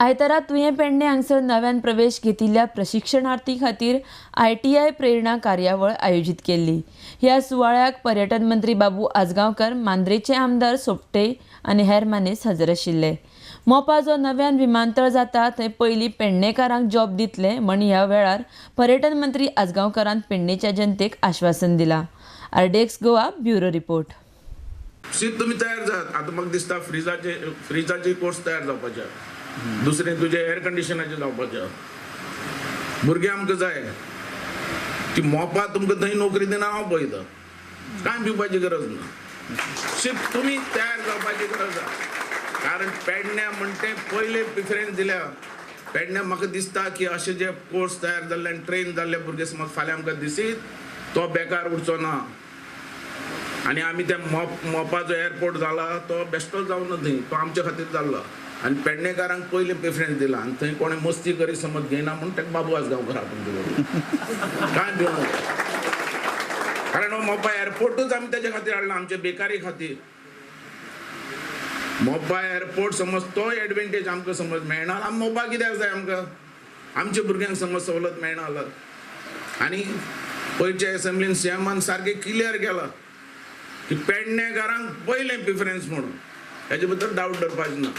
आयतारा तुयें पेडणे हांगसर नव्यान प्रवेश घेतिल्ल्या प्रशिक्षणार्थी खातीर ITI प्रेरणा कार्यावळ आयोजीत केल्ली. ह्या सुवाळ्याक पर्यटन मंत्री बाबू आजगांवकर, मांद्रेचे आमदार सोपटे आनी हेर मानेस्त हजर आशिल्ले. मोपा जो नव्यान विमानतळ जाता थंय पयलीं पेडणेकारांक जॉब दितले म्हण ह्या वेळार पर्यटन मंत्री आजगांवकरान पेडणेच्या जनतेक आश्वासन दिलां. RDX Goa bureau report. शीत तुमी तयार जात. आतां म्हाका दिसता फ्रिजाचे कोर्स तयार जावपाचे, दुसरें तुजें एअर कंडिशनाचें जावपाचें. भुरगीं आमकां जाय ती मोपा तुमकां थंय नोकरी दिना हांव पळयता, कांय भिवपाची गरज ना. शीत तुमी तयार जावपाची गरज आसा. कारण पेडण्या म्हणटे पयले प्रिफरन्स दिल्या. पेडण्या म्हाका दिसता की अशे जे कोर्स तयार जाल्ले आनी ट्रेन जाल्ले भुरगे समज फाल्यां आमकां दिसीत तो बेकार उरचो ना. आनी आमी त्या मोपा जो एअरपोर्ट जाला तो बेश्टोच जावना थंय, तो आमचे खातीर जाल्लो. आनी पेडणेकारांक पयलीं प्रिफरन्स दिला आनी थंय कोणें मस्ती करी समज घेयना म्हूण ताका बाबू आजगांवकर आपूण दवरलो. कांय भिवना, कारण हो मोपा एअरपोर्टूच आमी तेजे खातीर हाडला, आमचे बेकारी खातीर. मोपा एअरपोर्ट समज तोय एडवांटेज आमकां समज मेळना. आमी मोपा कित्याक जाय आमकां? आमच्या भुरग्यांक समज सवलत मेळना जाल्यार. आनी पयच्या एसेंब्लीन सीएमान सारकें क्लियर केलां की पेडणेकारांक पयलें प्रिफरन्स म्हणून, हेजे बद्दल डावट धरपाचें ना.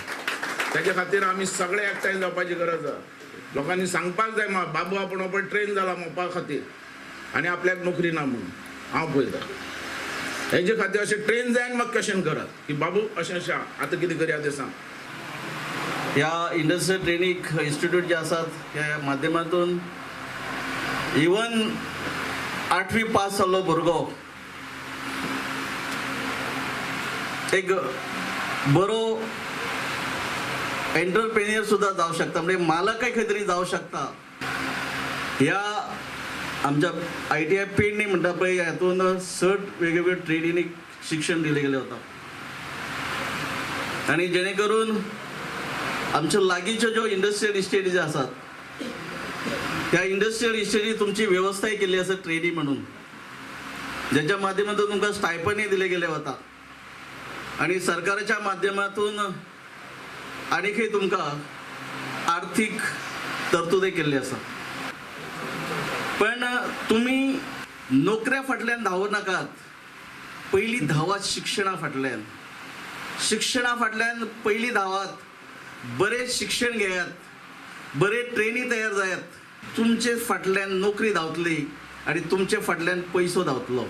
तेजे खातीर आमी सगळे एकठांय जावपाची गरज आसा. लोकांनी सांगपाक जाय मा बाबू आपूण पळय ट्रेन जाला मोपा खातीर आनी आपल्याक नोकरी ना म्हणून हांव पळयता. हेजे खातीर अशें ट्रेन जाय आनी म्हाका क्वेशन करात की बाबू अशें अशें आतां कितें करया तें सांग. ह्या इंडस्ट्रियल ट्रेनींग इन्स्टिट्यूट जे आसात ह्या माध्यमातून इवन 8वी पास जाल्लो भुरगो एक बरो एंटरप्रेन्युअर सुद्दां जावं शकता, म्हणजे मालकय खंय तरी जावं शकता. ह्या आमच्या ITI Pedne म्हणटा पळय हातून 60 वेगवेगळ्यो ट्रेडींनी शिक्षण दिलें गेलें वता आनी जेणे करून आमच्या लागींच्यो ज्यो इंडस्ट्रियल इस्टेटी ज्यो आसात त्या इंडस्ट्रियल इस्टेटी तुमची वेवस्थाय केल्ली आसा ट्रेडी म्हणून, ज्याच्या माध्यमातून तुमकां स्टायपंडय दिलें गेलें वता आनी सरकाराच्या माध्यमातून आणीकय तुमकां आर्थीक तरतुदय केल्ली आसा. पण तुमी नोकऱ्या फाटल्यान धांवू नाकात, पयलीं धांवात शिक्षणा फाटल्यान. शिक्षणा फाटल्यान पयलीं धांवात, बरें शिक्षण घेयात, बरे ट्रेनी तयार जायात, तुमचे फाटल्यान नोकरी धांवतली आनी तुमचे फाटल्यान पयसो धांवतलो.